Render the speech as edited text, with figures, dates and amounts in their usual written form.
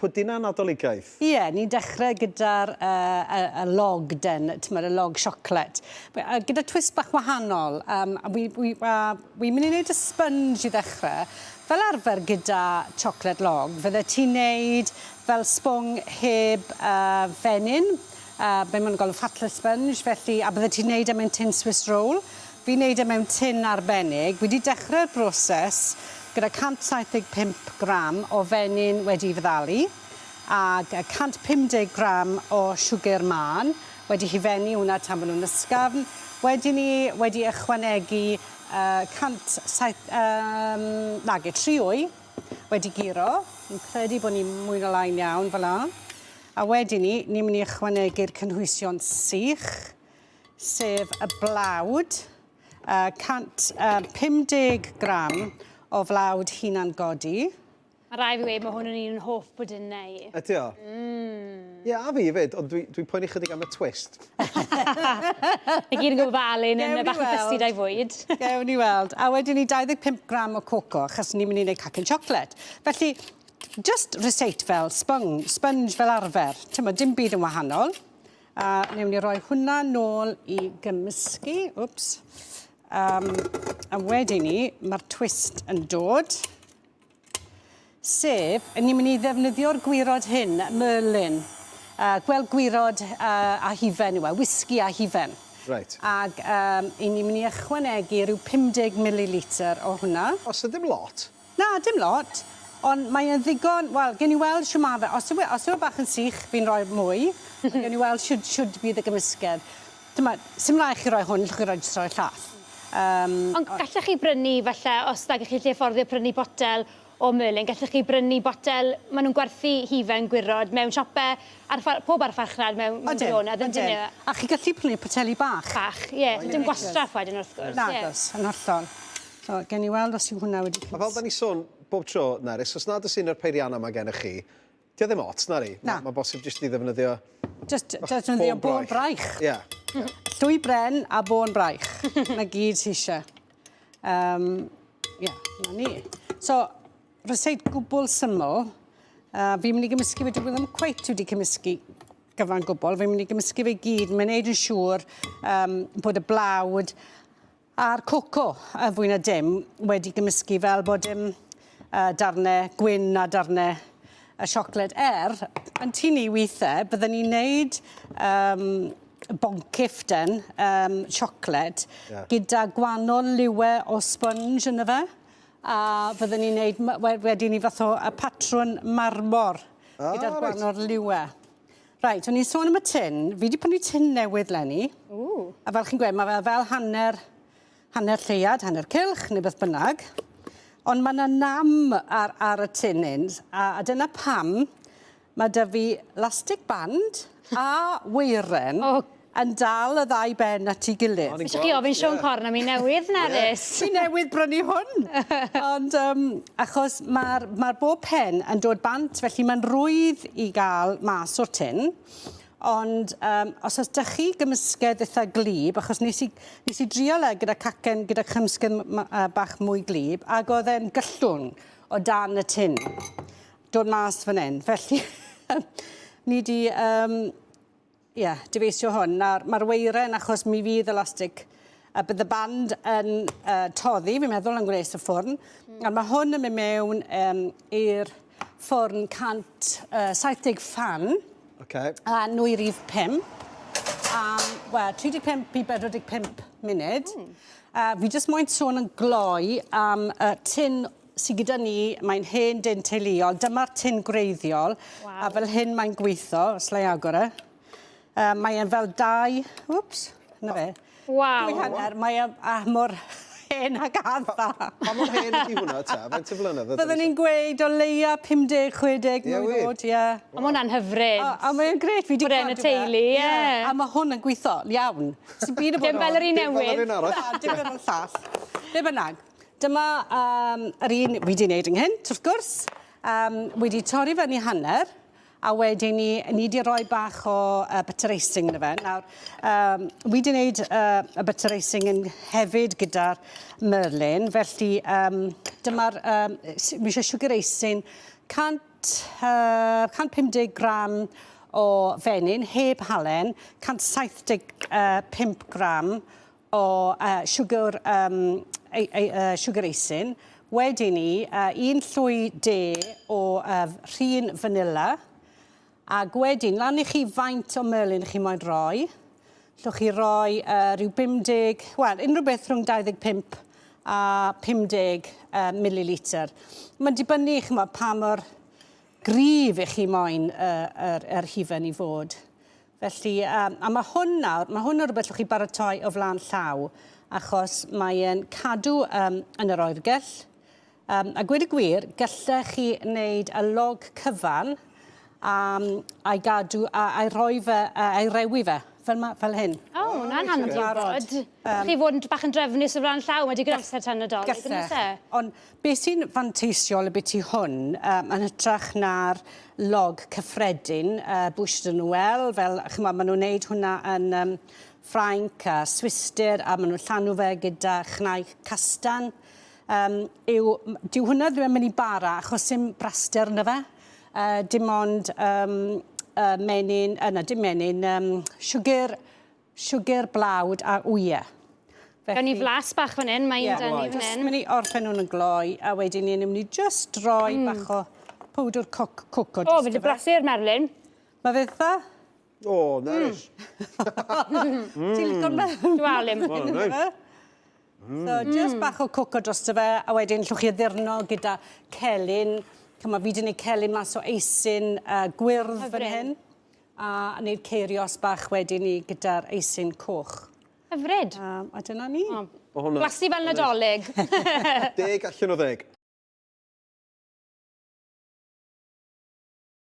pwdinau Nadoligaidd. Ie, ni'n dechrau gyda'r uh, y, y log den, ti'n y log siocled. Gyda twist bach wahanol. Um, a wi, wi, uh, wi'n mynd i wneud y sponge i ddechrau. Fel arfer gyda chocolate log, fydde ti'n neud fel sbwng heb uh, fenyn, uh, be maen nhw'n galw fatless sponge, felly, a bydde ti'n neud e mewn tin Swiss roll. Fi'n neud e mewn tin arbennig. Wi 'di dechrau'r broses gyda 175 gram o fenyn wedi'i feddalu ag 150 gram o siwgr mân, wedi hufennu hwnna tan bod nhw'n ysgafn. Wedyn 'ny wedi ychwanegu 107, yym, nage, tri wy wedi guro. Fi'n credu bod ni mwy na lai'n iawn fel 'na. A wedyn 'ny, ni'n mynd i ychwanegu'r cynhwysion sych. sef y blawd, 150 gram o flawd hunan godi. Mae rhaid fi weud, mae hwn yn un o'n hoff bwdinau i. Ydy o? Mm. Ie, a fi 'fyd, ond dwi, dwi'n poeni chydig am y twist. Ni gyd yn gwybod bod Alun yn bach yn fussy 'da'i fwyd. Gewn ni weld. A wedyn ni 25 gram o coco, achos ni'n mynd i wneud cacen siocled. Felly, just ryseit fel sponge, sponge fel arfer. Ti'mod, dim byd yn wahanol. A newn ni roi hwnna nôl i gymysgu. Wps. Um, a wedyn ni, mae'r twist yn dod. Sef, ni'n mynd i ddefnyddio'r gwirod hyn, Merlin. Uh, gweld gwirod uh, a hufen yw e, whisky a hufen. Right. Ag um, i ni'n mynd i ychwanegu rhyw 50 millilitr o hwnna. O, so dim lot? Na, dim lot, ond mae e'n ddigon, wel, gewn ni weld shwd ma' fe. Os yw e os yw e bach yn sych, fi'n rhoi mwy. Ond gewn ni weld shwd shwd bydd y gymysgedd. Timod, sim rai' chi roi hwn, allwch chi roi jyst rhoi'r llall. Yym. Ond gallech chi brynu falle, os nag 'ych chi'n gallu fforddio prynu potel o Merlin, gallech chi brynu botel, maen nhw'n gwerthu hufen gwirod mewn siope ar ffa- pob archfarchnad mewn mewn gwirionedd ydyn nhw? A chi gallu prynu poteli bach. Bach, ie. Dim gwastraff wedyn wrth gwrs. Nagos, yn hollol. So, gewn ni weld os yw hwnna wedi A fel da ni sôn bob tro, Nerys, os nad oes un o'r peiriannau 'ma gennych chi, 'di o ddim ots, na 'di? Na. Mae'n bosib jyst i ddefnyddio... Jyst defnyddio bôn braich. Ie. Llwy bren a bôn braich. 'Na gyd ti isie. Um, ie, 'na ni. So, ryseit gwbl syml. Uh, fi'n mynd i gymysgu fe, dwi ddim cweit wedi cymysgu gyfan gwbl. Fi'n mynd i gymysgu fe i gyd. Mae'n neud yn siŵr um, bod y blawd A'r coco, yn fwy na dim, wedi gymysgu fel bod dim uh, darnau gwyn a darnau y siocled. Er, yn tŷ ni weithiau, bydden ni'n neud um, boncyff den, um, siocled, yeah. gyda gwahanol liwau o sponge yna fe. A fydden ni'n neud, wedyn ni fath o y patrwn marmor ah, gyda'r right. gwahanol liwau. Reit, o'n i'n sôn am y tin. Fi 'di prynu tin newydd 'leni. Ww. A fel chi'n gweud, mae fe fel hanner, hanner lleuad, hanner cylch, neu beth bynnag. Ond mae 'na nam ar, ar y tin hyn, a, a dyna pam mae 'da fi lastig band a weiren oh. yn dal y ddau ben at ei gilydd. Fi eisiau chi ofyn Siôn Corn am un newydd, Nerys. Fi newydd brynu hwn. Ond um, achos mae'r ma bob pen yn dod bant, felly mae'n rwydd i gael mas o'r tin. Ond um, os oes dych chi gymysgedd eitha glib, achos nes i, nes i drial e gyda cacen, gyda chymysgedd bach mwy glib, ac oedd e'n gyllwng o dan y tin. Dod mas fan hyn. Felly, ni di um, Ie, dyfeisio hwn. Nawr, mae'r weiren, achos mi fydd elastig, a bydd y band yn uh, toddi, fi'n meddwl, yn gwnes y ffwrn. Mm. A mae hwn yn mynd mewn um, i'r ffwrn 170 fan. Okay. A nwy rif 5. Am, wel, 35 i 45 munud. Mm. Uh, fi jyst moyn sôn yn gloi am uh, tin sy gyda ni, mae'n hen dyn teuluol. Dyma'r tin gwreiddiol. Waw. A fel hyn mae'n gweitho, os lai agor e. Uh, mae e'n fel dau, wps, na fe. Waw. Dwy hanner, mae e a mor hen ag adda. Pa mor hen ydi hwnna ta? Faint o flynedd? Byddwn ni'n gweud o leia 50, 60 mlwydd oed, ie. A ma' hwnna'n hyfryd. A, a mae'n grêt, fi 'di Bod e yn y teulu, ie. A ma' hwn yn gweitho, iawn. Sim byd yn bod Dim fel yr un newydd. Dim fel yr un arall. Na, dim fel y llall. Be bynnag. Dyma um, yr un fi wedi wneud ynghynt, wrth gwrs. Um, wedi torri fyny hanner, a wedyn ni, ni wedi rhoi bach o uh, butter icing yna fe. Nawr, um, wi wedi wneud uh, y butter icing yn hefyd gyda'r Merlin, felly um, dyma'r, um, mi eisiau sugar icing 100 uh, 150 gram o fenyn heb halen, 175 gram o uh, siwgr, um, e, e, uh, siwgr eisin. Wedyn ni, uh, un llwy de o uh, rhin vanilla. Ac wedyn, lan i chi faint o merlin chi moyn roi. Llwch chi roi uh, rhyw 50, wel, unrhyw beth rhwng 25 a 50 uh, millilitr. Mae'n dibynnu, chymod, pa mor gryf i chi moyn uh, yr, yr hufen i fod. Felly, um, a mae hwn nawr, mae hwn yn rhywbeth llwch chi baratoi o flaen llaw, achos mae'n cadw um, yn yr oergell. Um, a gweud y gwir, gallech chi wneud y log cyfan um, a'i gadw, a, a'i rhoi fe, a, a'i rewi fe, fel, ma, fel hyn. O, oh, hwnna'n handi Barod. bod. Chi fod yn bach yn drefnus o flaen llaw, mae digon amser tan Nadolig, yn oes e? Ond beth sy'n fanteisiol y byti hwn, um, yn hytrach na'r log cyffredin, uh, Bûche de Noël, fel, chymod, maen nhw'n neud hwnna yn um, Ffrainc a Swistir, a maen nhw'n llanw fe gyda chnau castan. Um, yw, dyw hwnna ddim yn mynd i bara achos sim braster ynddo fe. Uh, dim ond um, uh, menyn, uh, na dim menyn, um, siwgr, siwgr blawd a wyau. Gawn ni flas bach fan hyn, mae un yeah. dyn ni fan hyn. Mynd i orffen hwn yn gloi, a wedyn ni'n mynd i just roi mm. bach o powdr coc coco. O, fi wedi blasu'r merlin. Mae fe dda? O, nice. Mm. Ti'n licio'r merlin? Dwi alim. Nice. So, just bach o coco drosto fe, a wedyn llwch chi addurno gyda celyn. Cyma, fi wedi gwneud celyn mas o eisin uh, gwyrdd fan hyn. A wneud ceirios bach wedyn ni gyda'r eisin coch. Hyfryd. Um, a dyna ni. Oh. Blasu fel Nadolig. 10 allan o 10.